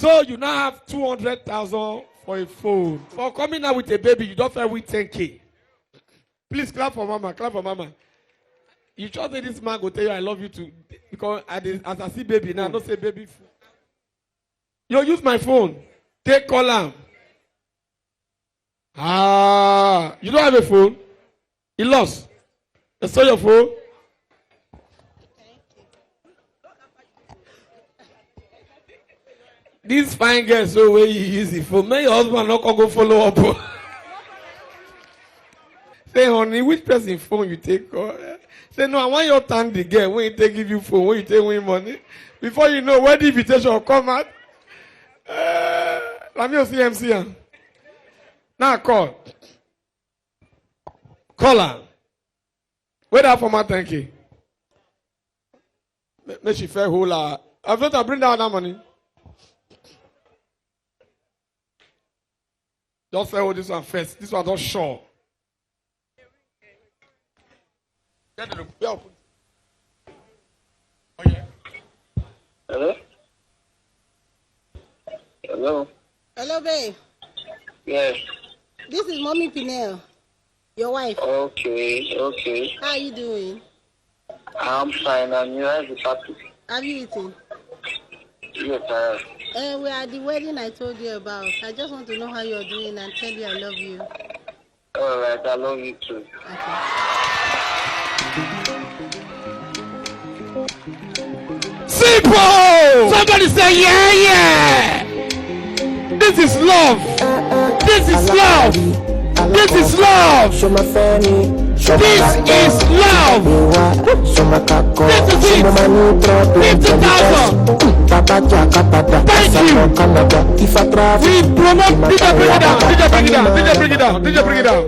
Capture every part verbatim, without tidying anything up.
So you now have two hundred thousand for a phone. For coming out with a baby, you don't fair with ten K. Please clap for mama, clap for mama. You sure say this man go tell you I love you too? Because I dey, as I see baby now, I no say baby. F- you use my phone, take call am. Ah, you don't have a phone? You lost. I saw your phone. This fine girl, so where you use the phone, make your husband not go follow up. Say, honey, which person phone you take call? Say, no, I want your time the girl when you take give you phone, when you take win money. Before you know, where the invitation come out? Uh, let me see M C. Now call. Call her. Where that format ten K? Make she fair hold her. I've not bring down that money. Just fair hold this one first. This one not sure. Get the, yeah, oh, yeah. Hello? Hello? Hello, babe. Yes. This is Mommy Pinel, your wife. Okay, okay. How are you doing? I'm fine, and you? How's the party? Have you eaten? Yes, I have. Uh, we are at the wedding I told you about. I just want to know how you're doing and tell you I love you. All right, I love you too. Okay. Simple! Somebody say, yeah, yeah! This is love! This is love! This is love! This is love! This is it! Fifty thousand! Thank you! We promote. D J, bring it down! D J, bring it down! D J, bring it down! D J, bring it down!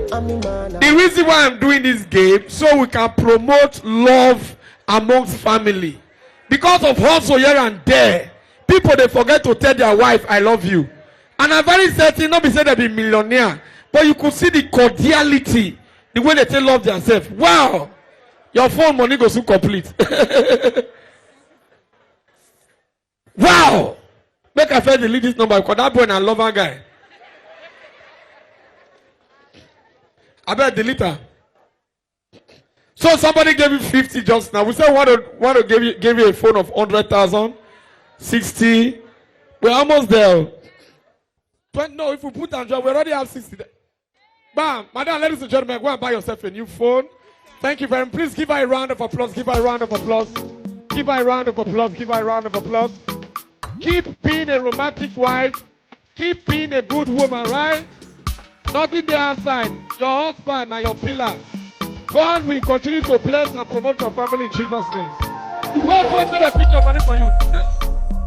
The reason why I'm doing this game, so we can promote love amongst family. Because of hustle here and there, people dey forget to tell their wife, I love you. And I'm very certain, not be say they be millionaire, but you could see the cordiality, the way they take love themselves. Wow! Your phone money go soon complete. Wow! Make I first delete this number because that boy na lover guy. I bet delete her. So somebody gave you fifty just now. We said one to, one to give you, give you a phone of hundred thousand, sixty. We're almost there. Twenty, no, if we put on job, we already have sixty. Bam, madam, ladies and gentlemen, go and buy yourself a new phone. Thank you very much. Please give her a round of applause. Give her a round of applause. Give her a round of applause. Give her a round of applause. Keep being a romantic wife. Keep being a good woman, right? Nothing dey outside. Your husband na your pillar. God will continue to bless and promote your family in Jesus' name. Wait, wait, wait, I pick your money for you.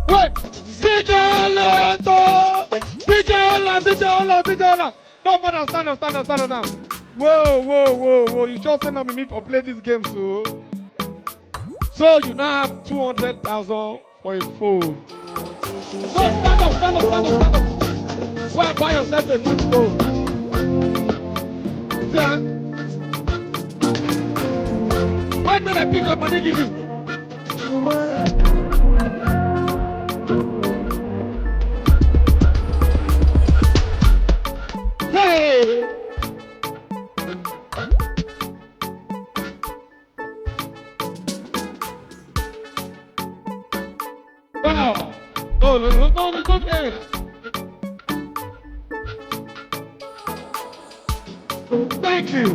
Wait. D J Olato! D J Ola, D J Ola, D J Ola! No, madam, stand up, stand up, stand up now. Whoa, whoa, whoa, whoa. You sure say na me for play this game so? So you now have two hundred thousand for a phone. So stand up, stand up, stand up, stand up. Go and buy yourself a new phone. See, ah? Why not I pick up money give you? Hey! Wow. No, no, no, no, no, no, no. Thank you.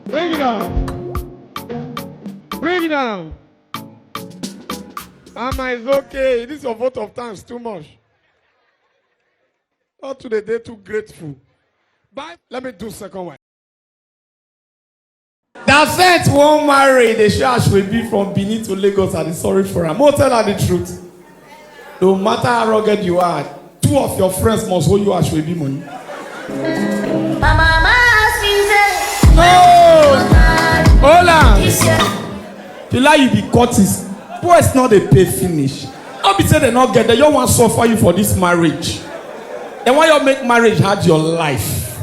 Bring it down. Bring it down. Mama, it's okay. This is your vote of thanks too much. Not today, they're too grateful. But let me do second one. That said, one married, they show Ashwebi from Benin to Lagos. I dey sorry for am. Mo tell her the truth. No matter how rugged you are, two of your friends must hold you Ashwebi money. My mama ask me say, No! Hold on. This year, Feel like you be Curtis. Boys not dey pay finish. No be say they not get. They don't want suffer you for this marriage. They want you make marriage hard your life.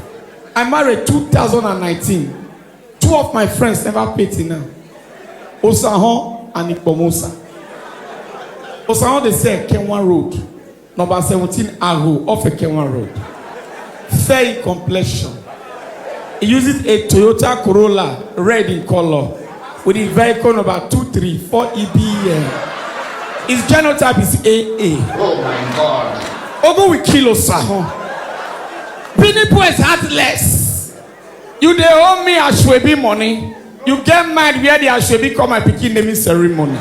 I married two thousand and nineteen. Two of my friends never paid till now. Osahon and Ikpomosa. Osaon dey sell Kenwan Road, number seventeen Aho off Kenwan Road. Fair in complexion. He uses a Toyota Corolla, red in color, with the vehicle number two three four E B N. His genotype is A A. Oh my God. Ogo will kill Osaon. Benin Boys heartless. You dey owe me Asoebi money. You get mind where the Asoebi come my pikin naming ceremony.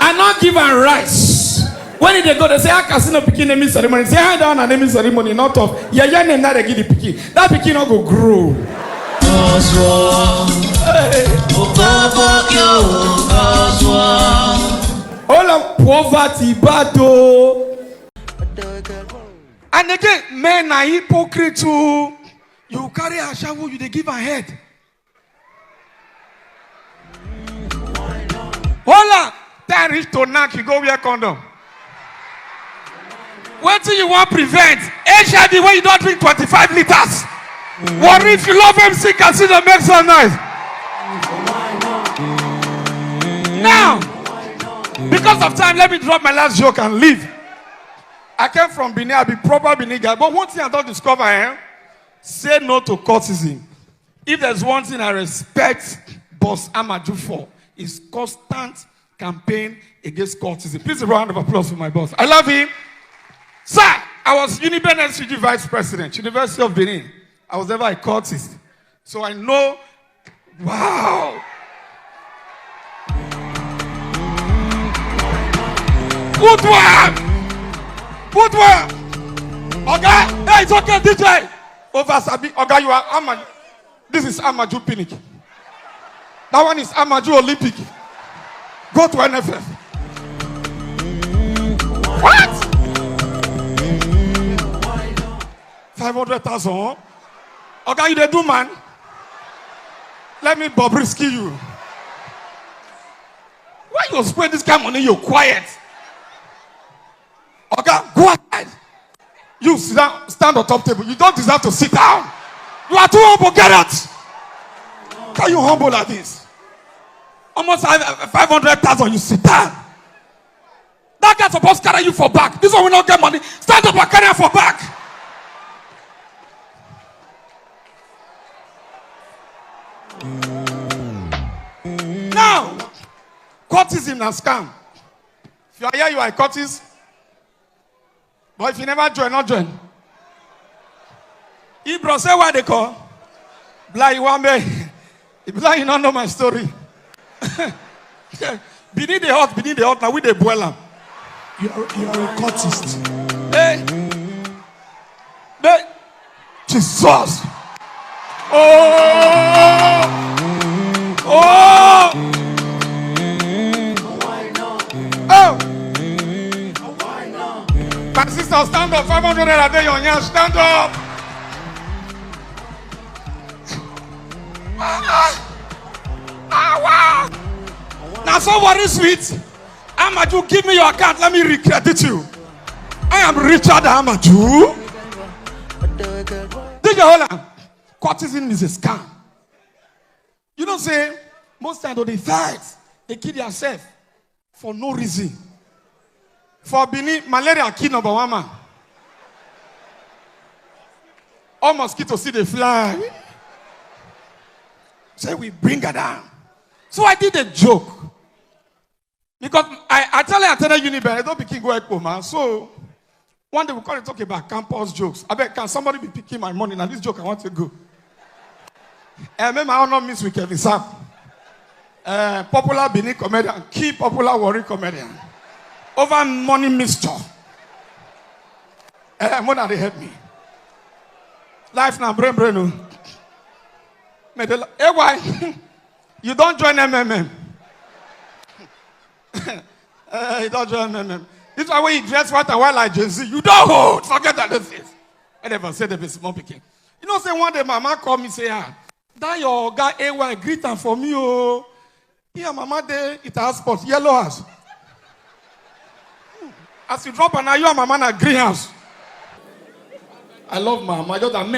I not give am rice. When they go, they say, "Ah, casino pikin naming ceremony." Say, "How down a naming ceremony?" Not of. Yeah, yeah, name that they give the pikin. That pikin not go grow. Hey. Hold on, poverty bad o. And again, men are hypocrite too. You carry ashawo, you dey give her head. Hold on, time reach to knack, you go wear condom. Wetin you wan prevent? H I V when you don drink twenty-five liters. Worry if you love M C Casino, make some noise. Now, because of time, let me drop my last joke and leave. I came from Benin, I be proper Benin guy, but one thing I don discover, eh? Say no to cultism. If there's one thing I respect Boss Amaju for, is constant campaign against cultism. Please, a round of applause for my boss. I love him. Sir, I was Uniben S U G vice president, University of Benin. I was never a cultist. So I know. Wow. Good work. Good work. Oga, hey, it's okay, D J. Over Sabi, Oga, you are Amaju. This is Amaju Pinnick. That one is Amaju Olympic. Go to N F F. What? Five hundred thousand. Oga, you dey do, man? Let me Bobrisky you. Why you spend this kind of money? You quiet. Oga, go ahead. You sit down, stand on top table. You don't deserve to sit down. You are too humble. Get out. Can you humble like this? Almost five hundred thousand, you sit down. That guy supposed to carry you for back. This one will not get money. Stand up and carry am for back. Now, cultism na scam. If you are here, you are a cultist. But if you never join, not join. Ibro, say what they call. Bla Iwambe. Bla, you don't know my story. Benin dey hot, Benin dey hot. Now we dey boil am. You are, you are a cultist. Hey. Hey. Jesus. Oh. Oh. Oh. My sister, stand up. Five hundred naira dey your hand. Stand up. Ah, ah, ah, wow. Now, so what is sweet? Amaju, give me your account. Let me recredit you. I am Richard Amaju. D J Holland, cultism is a scam. You know, say, most times they fight, they kill themselves for no reason. For Benin, malaria kill number one man. All mosquitoes see they fly. Say we bring her down. So I did a joke. Because I, I tell her, I tell her Uniben, I don't begin go Ekpo, man. So one day we call it talk about campus jokes. I bet, can somebody be picking my money? Now this joke I want to go. And make my honor miss with Kevin Sapp. Uh, popular Benin comedian, key popular Warri comedian. Over money mixture. Uh, more than they help me. Life now, brain, brain. Oh. May the, A Y, you don't join M M M. Uh, you don't join M M M. This is why when you dress white and white like Gen Z, you don't hold. Forget that this is. I never said that small picking. You know, say one day mama call me, say, "Ah, that your guy A Y, greet am for me, oh." Yeah, mama dey it has spot, yellow house. As you drop an, you and mama na greenhouse. I love mama. I just